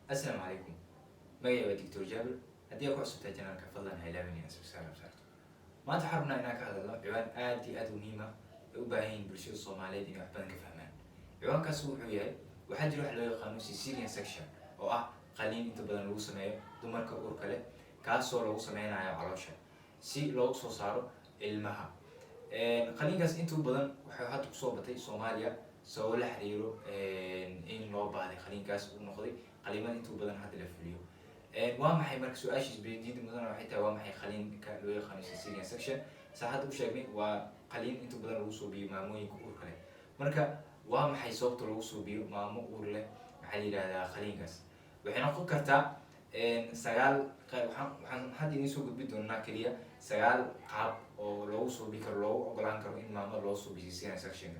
Assalaamu calaykum. Magacay waa Doctor Jaabir. Haddii aad ku cusubtahay channelka, fadlan ha ilaawin inaad subscribe saarto. Maanta waxaan rabnaa inaan ka hadalno ciwaan aad iyo aad u muhiim ah ay u baahan yihiin bulshada Soomaaliyeed inay wax badan ka fahmaan. Ciwaankaas wuxuu yahay: waxaa jira wax loo yaqaano cesarean section, oo ah qaliin inta badan lagu sameeyo dumarka uurka leh, kaasoo lagu sameynayo caloosha si loogu soo saaro ilmaha. Qaliinkaas intuu badan waxay hadda kusoo batay Soomaaliya sababo la xiriiro in loo baahday. Qaliinkaas uu noqday qaliimada intuu badan hadda la fuliyo. Waa maxay marka su-aasha isweydiinta mudana waxay tahay, waa maxay qaliinka loo yaqaano cesarean section? Saa hadda u sheegnay, waa qaliin inta badan lagu suubiyo maamooyinka uurka leh. Marka waa maxay sababta lagu suubiyo maamo uur leh, maxaa la yidhahdaa, qaliinkaas? Waxay noqon kartaa sagaal. Waxaan hadda idiin soo gudbi doonaa keliya sagaal qaab oo loogu suubi karo, loogu ogolaan karo in maamada loo suubiyo cesarean sectionka.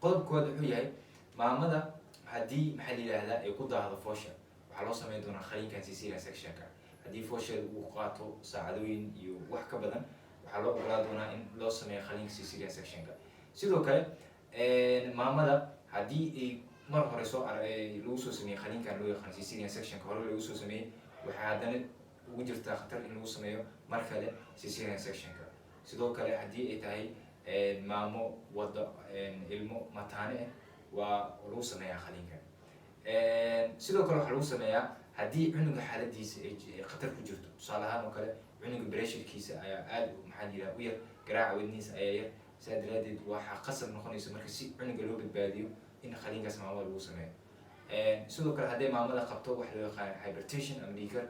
Qodob koowaad wuxuu yahay maamada haddii, maxaa la yidhahdaa, ay ku daahdo foosha, waxaa loo sameyn doonaa qaliinkan cesarean sectionka. Haddii foosheeda uu qaato saacadooyin iyo wax ka badan, waxaa loo ogolaa doonaa in loo sameeyo qaliinka cesarean sectionka. Sidoo kale, maamada haddii ay mar hore soo lagu soo sameeyey qaliinkan loo yaqaan cesarean sectionka, hore lagu soo sameeyey, waxay haddana ugu jirtaa khatar in lagu sameeyo mar kale cesarean sectionka. Sidoo kale, haddii ay tahay maamo wada ilmo mataane ah, waa lagu sameeyaa qaliinkan. Sidoo kale, waxaa lagu sameeyaa haddii cunuga xaaladiisa ay khatar ku jirto. Tusaale ahaan oo kale, cunuga pressurekiisa ayaa aada, maxaa la yidhaha, u yar, garaaca wadnihiisa ayaa yar. Saa daraadeed waxaa qasab noqonaysa marka, si cunuga loo badbaadiyo, in qaliinkaas maamada lagu sameeyo. Sidoo kale, hadday maamada qabto wax loo yaqaan hypertension ama dhiigkar,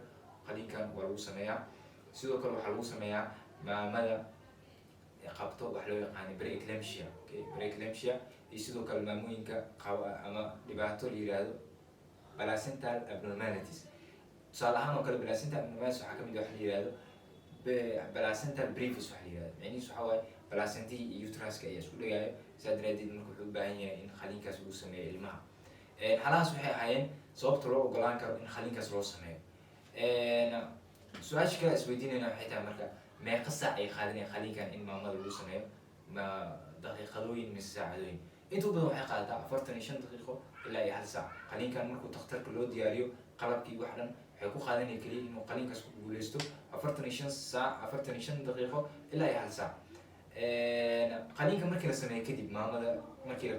qaliinkan waa lagu sameeyaa. Sidoo kale, waxaa lagu sameeyaa maamada qabto wax loo yaqaano preeclampsia, okay, preeclampsia, iyo sidoo kale maamooyinka qaba ama dhibaato la yiraahdo placental abnormalities. Tusaale ahaan oo kale, placental abnormalities waxaa kamid ah waxa la yihahdo placental previa. Waxa la yihahdo micnihiisu waxaa waaye placentihii iyo uteruska ayaa isku dhegaayo. Saa daraadeed marka wuxuu u baahan yahay in khaliinkaas lagu sameeyo ilmaha. Halahaas waxay ahaayeen sababta loo ogolaan karo in khaliinkaas loo sameeyo. Su-aasha kale isweydiinayna waxay tahay marka, meeqa saac ay qaadanaya khaliinkan in maamada lagu sameeyo? Ma daqiiqadooyin mise saacadooyin? Inta badan waxay qaadataa 45 daqiiqo ilaa iyo hal saac. Qaliinkan markuu takhtarka loo diyaariyo qalabkii wax dhan, waxay ku qaadanaya keliya inuu qaliinkaas ku guuleysto 45 saac, 45 daqiiqo ilaa iyo hal saac. Qaliinka markii la sameeyo kadib, maamada markii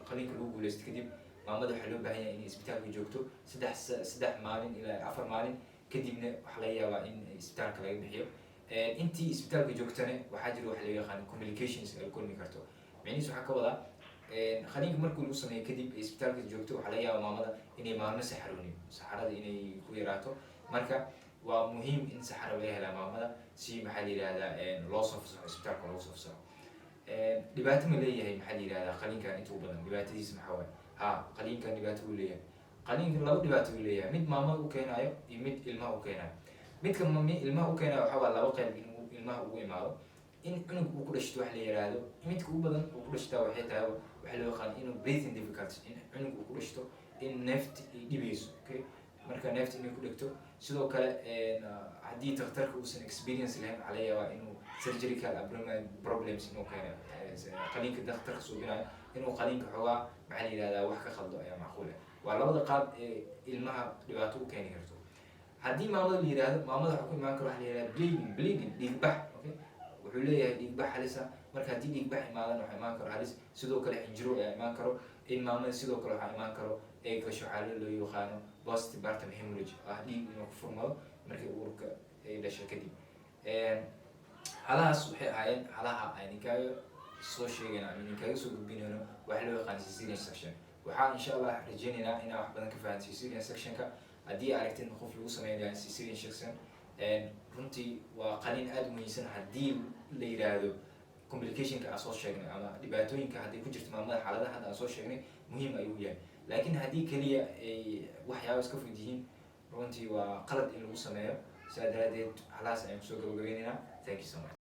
qaliinka lagu guuleysto kadib, maamada waxaa loo baahan yahay inay isbitaalka joogto 3 maalin ilaa 4 maalin. Kadibna waxaa laga yaabaa in isbitaalka laga bixiyo. Intii isbitaalka joogtana waxaa jira waxa loo yaqaan complications ay kulmi karto. Micnihiis waxaa ka wadaa, qaliinka markii lagu sameeyo kadib ay isbitaalka joogto, waxaa laga yaabaa maamada inay maalmo saxaroonin, saxarada inay ku yaraato. Marka waa muhiim in saxaro laga helaa maamada si, maxaa la yihahdaa, loo soo fasaxo, isbitaalka loogu soo fasaxo. Dhibaato ma leeyahay, maxaa la yihahdaa, qaliinkan intuu badan dhibaatadiisa maxaa waaye? Ha, qaliinkan dhibaato uu leeyahay. Qaliinka laba dhibaato uu leeyahay: mid maamada u keenayo iyo mid ilmaha u keenayo. Midka ilmaha u keenayo waxaa waa laba qayb inuu ilmaha ugu imaado: in cunug uu ku dhashto wax la yiraahdo, midka ugu badan uu ku dhashtaa waxay tahay waxa loo yaqaan inuu breathing difficulties, in cunug uu ku dhashto in neefta ay dhibayso, okay, marka neefta inay ku dhegto. Sidoo kale, haddii takhtarka uusan experience lahayn, waxaa laga yaabaa inuu surgical abnormal problems inuu keeno. Qaliinka takhtarka suubinayo inuu qaliinka xoogaa, maxaa la yihahdaa, wax ka khaldo ayaa macquul ah. Waa labada qaab ee ilmaha dhibaato u keeni karto. Haddii maamada la yihahdo, maamada waxaa ku imaan karo waxa la yihahda bleeding, dhiigbax, okay. Wuxuu leeyahay dhiigbax halisa. Marka haddii dhiigbax imaadan, waxaa imaan karo halis. Sidoo kale, xinjiro ayaa imaan karo in maamada. Sidoo kale, waxaa imaan karo ay gasho xaalad loo yaqaano postpartum hemorrhage, ah dhiig inuu ku furmado markii uurka ay dhasho kadib. Halahaas waxay ahaayeen halaha aan idinkaaga soo sheegayno ama idinkaaga soo gudbinayno waxa loo yaqaan cesarean section. Waxaa insha Allah rajeynaynaa inaa wax badan ka fahanto cesarean sectionka. Haddii aragtid qof lagu sameynayo cesarean section, runtii waa qalin aada u muhiimsan. Haddii la yiraahdo complicationka aan soo sheegnay ama dhibaatooyinka hadday ku jirto maamada, xaaladaha hadda aan soo sheegnay, muhiim ayuu yahay. Laakiin haddii keliya ay waxyaaba iska fud yihiin, runtii waa qalad in lagu sameeyo. Sidaa daraadeed halahaas ayaan kusoo gabagabeynaynaa. Thank you so much.